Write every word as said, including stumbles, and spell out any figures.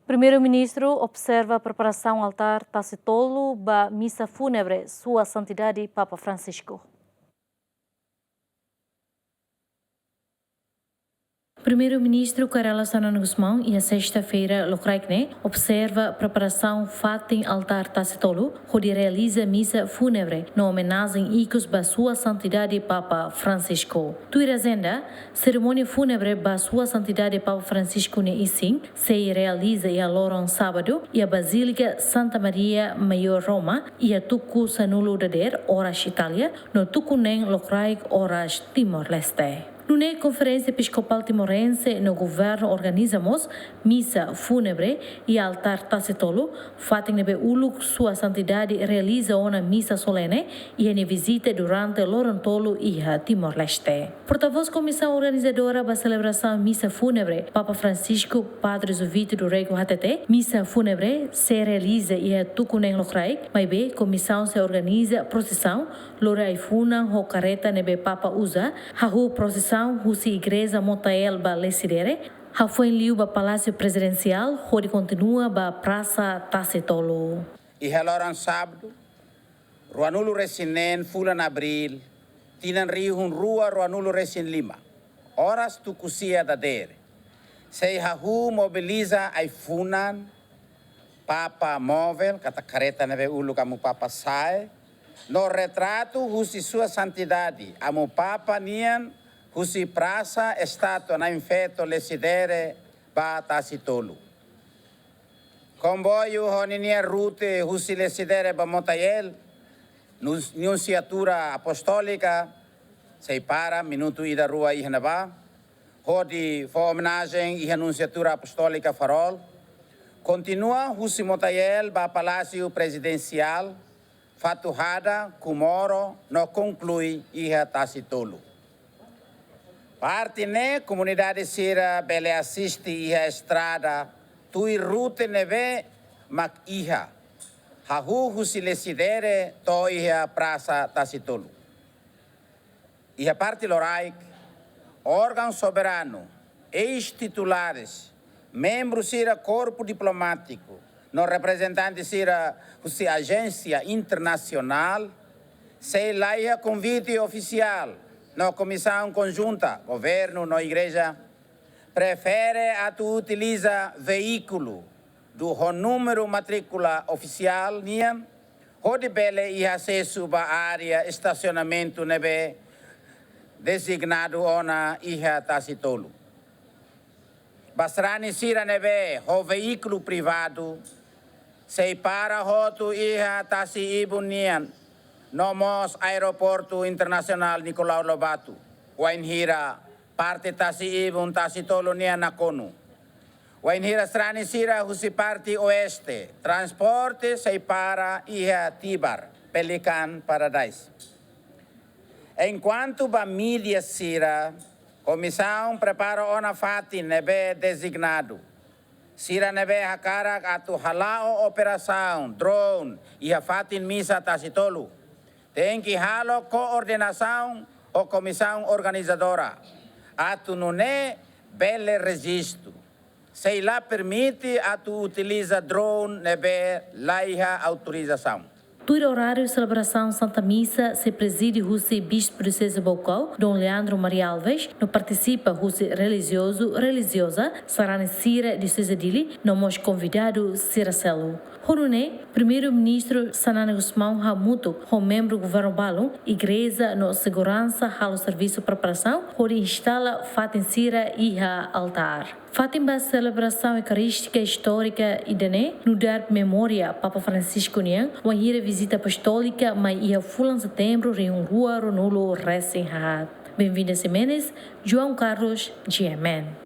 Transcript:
Primeiru-Ministru observa preparasaun altár Tasi Tolu ba misa fúnebre Sua Santidade Papa Francisco. Primeiru-Ministru Kay Rala Xanana Gusmão, iha sesta-feira lokraik ne'e, observa preparasaun fatin altár Tasi Tolu, hodi realiza misa fúnebre no omenajen ikus ba Sua Santidade Papa Francisco. Tuir ajenda, serimónia fúnebre ba Sua Santidade Papa Francisco nia isin sei realiza iha loron sábadu, iha Bazílika Santa Maria Maior Roma, iha tuku sanulu dadeer, oras Itália, no tuku neen lokraik, oras Timor-Leste. Nune'e Konferénsia Episkopál Timorense no Governu organiza mós misa fúnebre iha altár Tasi Tolu, fatin ne'ebé uluk Sua Santidade realiza ona misa solene iha nia vizita durante loron tolu iha Timor-Leste. Portavós Komisaun Organizadora ba selebrasaun misa fúnebre Papa Francisco, Padre Jovito do Rego hatete, misa fúnebre sei realiza iha tuku neen lokraik, maibé komisaun sei organiza prosisaun, lori ai-funan ho kareta ne'ebé Papa uza, hahú prosisaun husi Igreja Motael ba Lecidere, hafoin liu ba Palásiu Prezidensiál, hodi kontinua ba Prasa Tasi Tolu. Iha loron sábadu, ruanulu-resin-neen fulan Abríl, tinan rihun rua ruanulu-resin-lima, oras tuku sia dadeer, sei hahú mobiliza ai-funan, Papa móvel, katak kareta ne'ebé uluk Amu Papa sa'e, no retratu husi Sua Santidade Amu Papa nian husi Prasa Estátua Na'in Feto Lecidere ba Tasi Tolu. Komboiu ho ninia rute husi Lecidere ba Motael, Nus-, Nunsiatura Apostólika, sei para minutu ida rua iha ne'ebá, hodi fó omenajen iha Nunsiatura Apostólika Farol. Kontinua husi Motael ba Palásiu Prezidensiál, Fatuhada, Comoro, no konklui iha Tasi Tolu. Parte ne'e komunidade sira bele asiste iha estrada, tuir rute ne'ebé mak iha, hahú husi Lecidere to'o iha Prasa Tasi Tolu. Iha parte loraik, órgaun soberanu, eis-titulares, membru sira korpu diplomátiku, no reprezentante sira husi ajénsia internasionál, sei laiha konvite ofisiál no komisaun konjunta, governu no igreja, prefere atu utiliza veíkulu ho númeru matríkula ofisiál nian, hodi bele iha asesu ba área estasionamentu ne'ebé dezignadu ona iha Tasi Tolu. Ba sarani sira ne'ebé ho veíkulu privadu, sei para hotu iha Tasi Ibun nian, no mós Aeroportu Internasionál Nicolau Lobato, wainhira parte Tasi Ibun Tasi Tolu nian nakonu. Wainhira sarani sira husi parte oeste, transporte sei para iha Tibar, Pelican Paradise. Enkuantu ba mídia sira, komisaun prepara ona fatin ne'ebé dezignadu. Sira ne'ebé hakarak atu hala'o operasaun drone iha fatin misa Tasi Tolu, tenke halo koordenasaun ho komisaun organizadora, atu nune'e bele rejistu. Sei la permite atu utiliza drone ne'ebé laiha autorizasaun. Tuir oráriu selebrasaun Santa Misa sei prezide husi Bispu Dioseze Baucau, Dom Leandro Maria Alves, no partisipa husi relijiozu, relijioza, sarani sira Dioseze Dili, no mós konvidadu sira seluk. Ho nune'e, Primeiru-Ministru Xanana Gusmão hamutuk ho membru governu balun, igreja no seguransa halo servisu preparasaun hodi instala fatin sira iha altár. Fatin ba selebrasaun eukarístika istórika ida-ne'e nu'udar memória Papa Francisco nian wainhira vizita apostólika mai iha fulan setembru rihun rua ruanulu-resin-haat. Benvinda Ximenes, João Carlos, G M N.